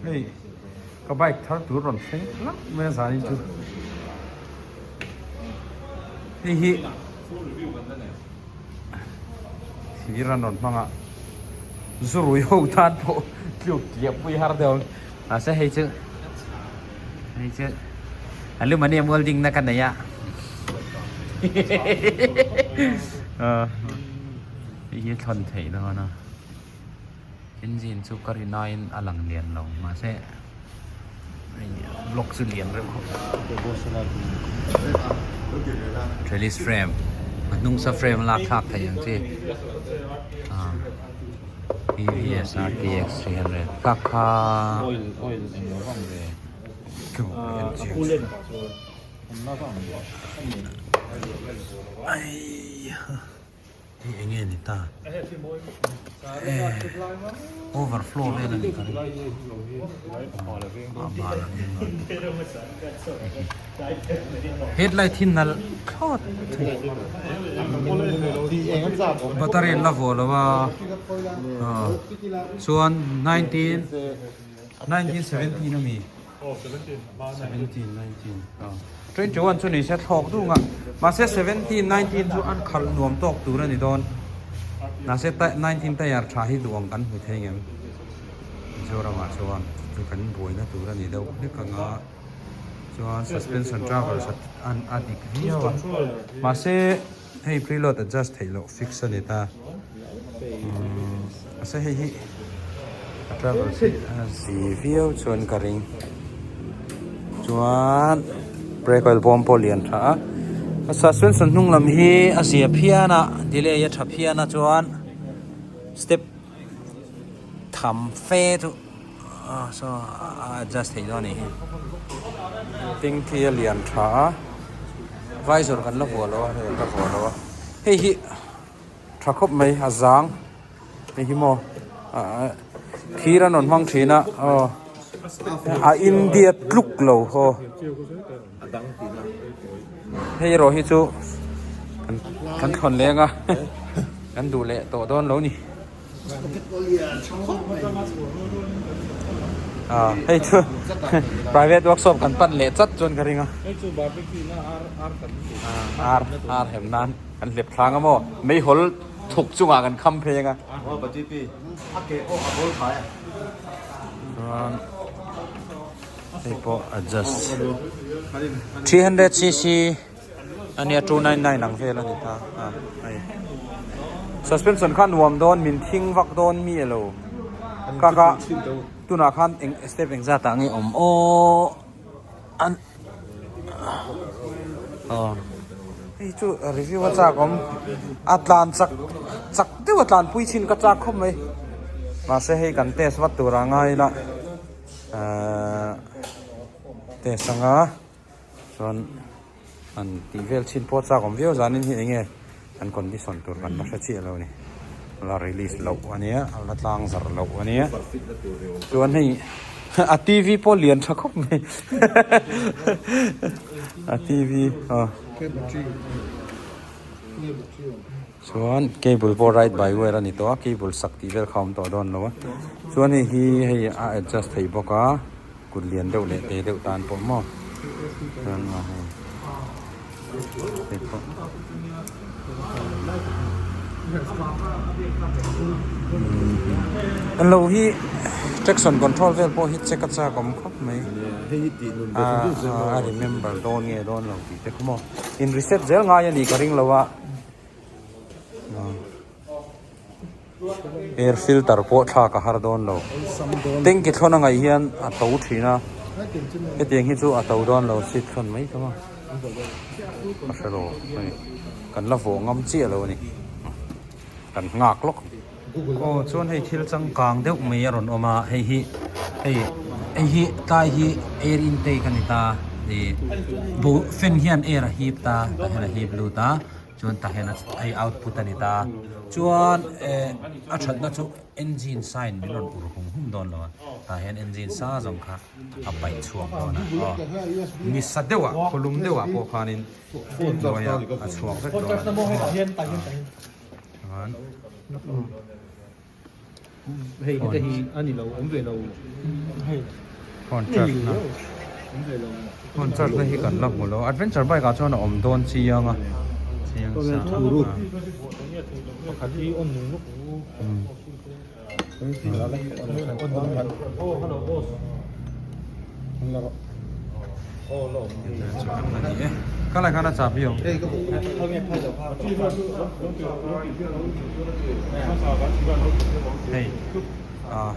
Hei ka bike thar tur rawn thleng hlauh mai a zanin chu hei hi thir an rawn hmang a zu rui ho tan pawh tluk tliah pui har deuh ang mahse hei chu hei chu aluminium welding na ka nei a hei hi a thlawn theih dawn a. Engine chu ka rin aiin a lang lian lo mahse hei block chu lian reuh khawp trellis frame a hnung sa frame lak thlak theih ang chi ah TVS RTX 300 ka kha Hei eng nge ni ta? Overflow vel a nih ka ring. A bal ang in rawn. Headlight hi nalh thlawt thei. Battery an la vuah lo a. Chuan 19 1917 a mi. 17 19 21 chu ni se thlawk dung a mahse 17 19 chu an khalh nuam tawk tur a ni dawn mahse 19 tire tha hi duh ang kan hmu thei ngem Mizoramah chuan chu kan buaina tur a ni deuh hlek ang a chuan suspension travels an a dik viau a mahse hei preload adjust theih loh fix a ni ta mahse hei hi a travel hi a zi viau chuan ka ring chuan brake oil bawm pawh lian tha a a suspension hnung lam hi a zia phian a delay a tha phian a chuan step tham fe chu ah saw a adjust theih dawn a nih hi ding khi a lian tha a visor kan la vuah lo a hei an la vuah lo a hei hi tha khawp mai a zang hei hi maw ah thir an rawn hmang thin a aw a India tluk lo haw hei erawh hi chu kan thlawn leng a kan duh leh tawh dawn lo ni. Ah hei chu private workshop kan pan leh chat chuan ka ring a ar ar hem nan kan hlep thlang a maw meihawl thuk chungah kan kham phei ang a chuan hei pawh adjust 300cc Ania 299 ang vel a ni ta a hei suspension kha nuam dawn min thing vak dawn mi elo ka ka tunah khan eng step eng zat ah nge awm aw an aw hei chu review a chak awm a tlan chak chak deuh a tlan pui chin ka chak khawp mai mahse hei kan test vat tur ah ngai ila ahh test anga. Chuan an tih vel chhin pawh chak awm viau zanin hi enge an condition tur kan la hre chiah lo a ni la release loh a nia a la tlang zarh loh a nia chuan hei a T V pawh lian tha khawp mai a T V aw chuan cable pawh right by wire a ni tawh a cable sak tih vel kha a awm tawh dawn lo a chuan hei hi hei a adjust thei bawk a. Kut lian deuh leh te deuh tan pawh maw chuan a hei hei pawh an lo hi traction control vel pawh hi check a chak awm khawp mai a remember dawn nge dawn lo tih te kha maw in reset zel ngai a nih ka ring lo a. Air filter pawh thlak a har dawn lo. Tanky thlawn a ngaih hian a to thin a, hetiang hi chu a to dawn lo seat thlawn mai ta maw. Ka hre lo hei kan la vawh ngam chiah lo a ni. Kan nghak lawk. Aw chuan hei thil changkang deuh mai a rawn awm a, hei hi hei hei hi tlai hi air intake a ni ta ih fan hian air a hip ta tah hian a hip lut a. Chuan tah hian hei output a ni ta. Chuan eh a thatna chu engine sign min rawn ur hum hum dawn lo a. Tah hian engine sa zawng kha a paih chhuak dawn a. Aw ni sa deuh ah khawlum deuh ah pawh khanin hnuaiah a chhuak vek dawn a ni. Chuan. Hei heta hi a ni lo awm ve lo. Phone charge na phone charge na hi kan la hmu lo adventure bike ah chuan a awm dawn chiang a chiang sa Khalai khan a chahbi awm. Hei ah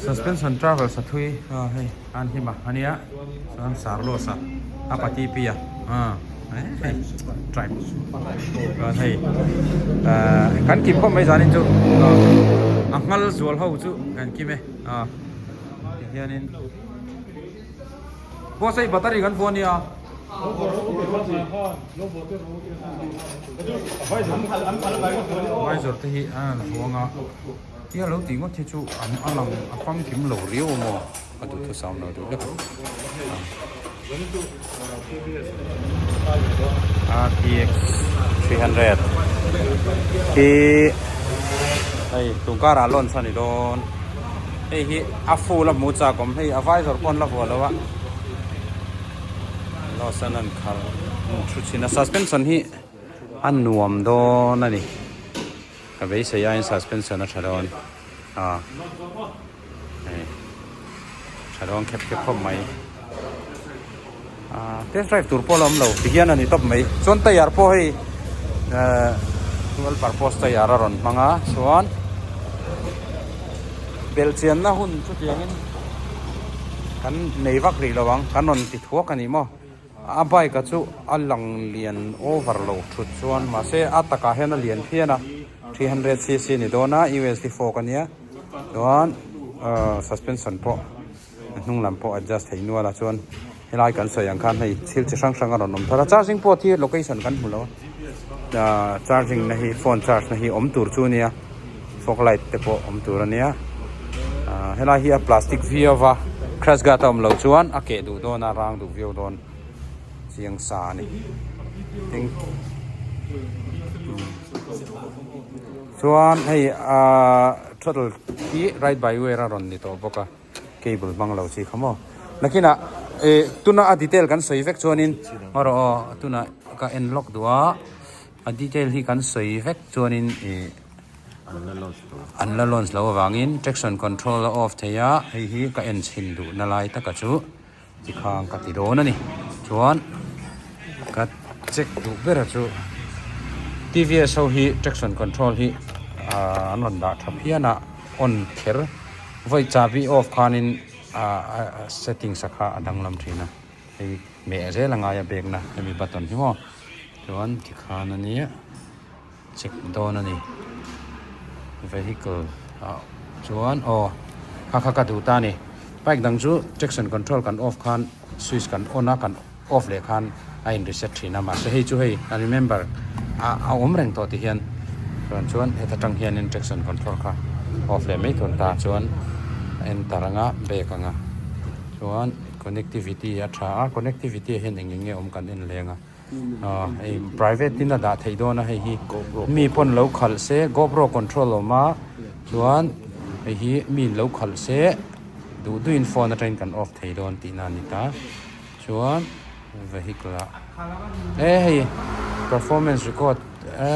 suspension travel sathui ah hei an hlim a ania chuan sarlos a a pati pi a ah hei tribe chuan hei ah kan kim khawp mai zanin chu a nghal zual ho chu kan kim e ah tihianin boss hei battery kan vuah ania. Visor te hi a rawn vuang a tia lo tih ngawt hi chu an a lang a famkim lo riau a maw a duhthusam lo duh vek a RTX 300 hi hei tun karah launch a ni dawn hei hi a full a hmu chak awm hei a visor pawh an la vuah lo a. Los an an khal thu thin a suspension hi a nuam dawn a ni ka beisei aiin suspension a tha dawn a hei tha dawn khep khep khawp mai ah test drive tur pawh a la awm lo tihian a ni tawp mai chuan tyre pawh hei ehh dual purpose tyre a rawn hmang a chuan belhchianna hun chutiangin kan nei vak rih lo ang kan rawn ti thuak a ni maw a bike a chu a lang lian over lo thut chuan mahse a takah hian a lian phian a 300 cc ni dawn a usd fork a nia chuan ahh suspension pawh a hnung lam pawh adjust thei nual a chuan helai kan sawi ang khan hei thil chi hrang hrang a rawn awm thar a charging port hi location kan hmu lo a ahh charging na hi phone charge na hi awm tur chu a nia fog light te pawh awm tur a nia ahh helai hi a plastic viau va crash guard a awm loh chuan a keh duh dawn a rang duh viau dawn chiang sa a ni tin chuan hei ahh throttle hi ride by wire a rawn ni tawh bawk a. Cable hmang lo chi kha maw. Nakinah eh tuna a detail kan sawi vek chuanin ngaw rawh aw tuna ka en lawk duh a a detail hi kan sawi vek chuanin ih an la launch lo avangin traction control a off thei a hei hi ka en chhin duh na lai taka chu tikhang ka ti dawn a ni chuan ka check duh ber a chu T_V_S ho hi traction control hi ah an rawn dah tha phian a on kher. Vawi chahbi off khanin a settings a kha a danglam thin a, hei meh zel a ngai a bag na hemi button hi maw chuan tikhan a nia check dawn a ni vehicle ah chuan aw kha kha ka duh ta a ni bike dang chu traction control kan off khan switch kan on a kan off leh khan a in reset thin a mahse hei chu hei a remember a a awm reng tawh ti hian chuan chuan heta tang hianin traction control kha off leh mai tur ta chuan a enter anga back anga chuan connectivity a tha a connectivity ah hian eng eng nge awm kan en leng a ah hei private in a dah theih dawn a hei hi mi pawn lo khalh se gopro control a awm a chuan hei hi mi in lo khalh se duh duhin phone atangin kan off thei dawn tihna a ni ta. Chuan vehicle ah e hei performance record e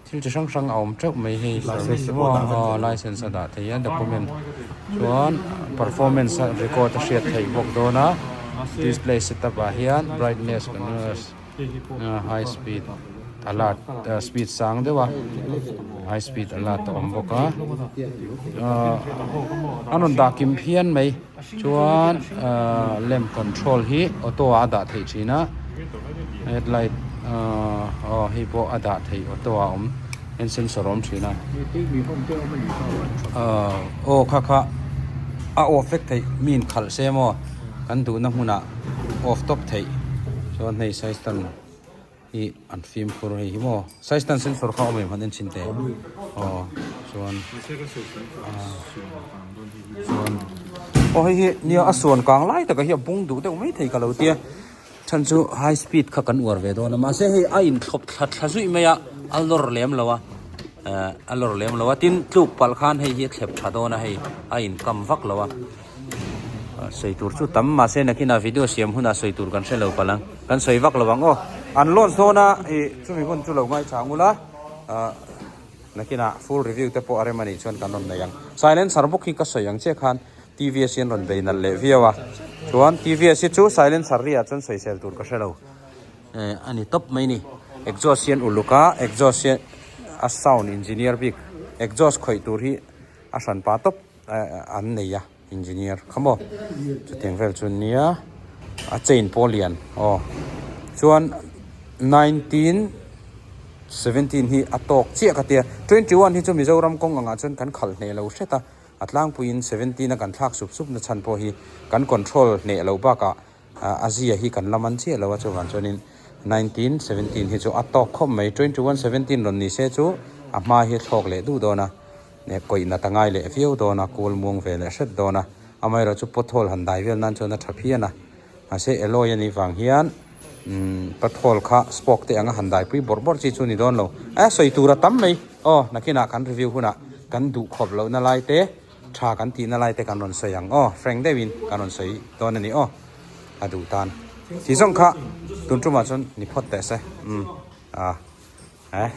thil chi hrang hrang a awm teuh mai hei service aw license a dah thei a document chuan performance a record a hriat theih bawk dawn a display setup ah hian brightness high speed alert speed sang deuh a high speed alert a awm bawk a ahh an rawn dah kim phian mai. Chuan ahh lamp control hi auto ah a dah theih thin a headlight ahh aw hei pawh a dah theih auto ah a awm en sensor a awm thin a ahh aw kha kha a off vek theih mi in khalh se maw kan duhna hmunah off tawp theih chuan hei size tan. Hi an fimkhur hei hi maw size tan sensor kha awm em han en chhin teh aw chuan chuan aw hei hi nia a suan kang lai taka hi a bung duh deuh mai thei ka lo tia chhan chu high speed kha kan uar ve dawn a mahse hei a inthlawp thla thla zuih mai a a lawr lem lo a. A lawr lem lo a, tin tluk palh khan hei hi a thlep tha dawn a hei a inkam vak lo a, sawi tur chu tam mahse nakinah video siam hunah sawi tur kan hre lo palh ang, kan sawi vak lo ang aw. An launch dawn a ih chumi hun chu lo ngaithla ang ula ah nakinah full review te pawh a rem a nih chuan kan rawn nei ang. Silencer bawk hi ka sawi ang chiah khan TVS hi an rawn bei nalh leh viau a, chuan TVS hi chu silencer ri ah chuan sawisel tur ka hre lo. Eh a ni tawp mai ni. Exhaust hian uluk a, exhaust hian a sound engineer bik exhaust khawih tur hi a hran pah tawp an nei a engineer kha maw. Chutiang vel chu nia a chain pawh lian aw. Chuan 1917 hi a tawk chiah ka tia. 21 hi chu Mizoram kawng angah chuan kan khalh hneh lo hret a. A tlangpuiin 17 a kan thlak sup sup na chhan pawh hi kan control hneh lo bakah A zia hi kan la man chiah lo a, chuvang chuanin 1917 hi chu a tawk khawp mai. 2117 rawn ni se chu a hma hi a thlawk leh duh dawn a, kawih nat a ngai leh viau dawn a, kual muang ve leh hret dawn a. Amaherawh chu pothole han dai vel nan chuan a tha phian a, mahse alloy a nih vang hian pothole kha spoke te anga han daipui bawrh bawrh chi chu a ni dawn lo. A sawi tur a tam mai aw, nakinah kan review hunah kan duh khawp lohna lai te. Tha kan tihna lai te kan rawn sawi ang aw, frank deuhin kan rawn sawi dawn a ni aw, a duh tan. Tih zawng kha tun tumah chuan ni phawt teh se, umm ah eh.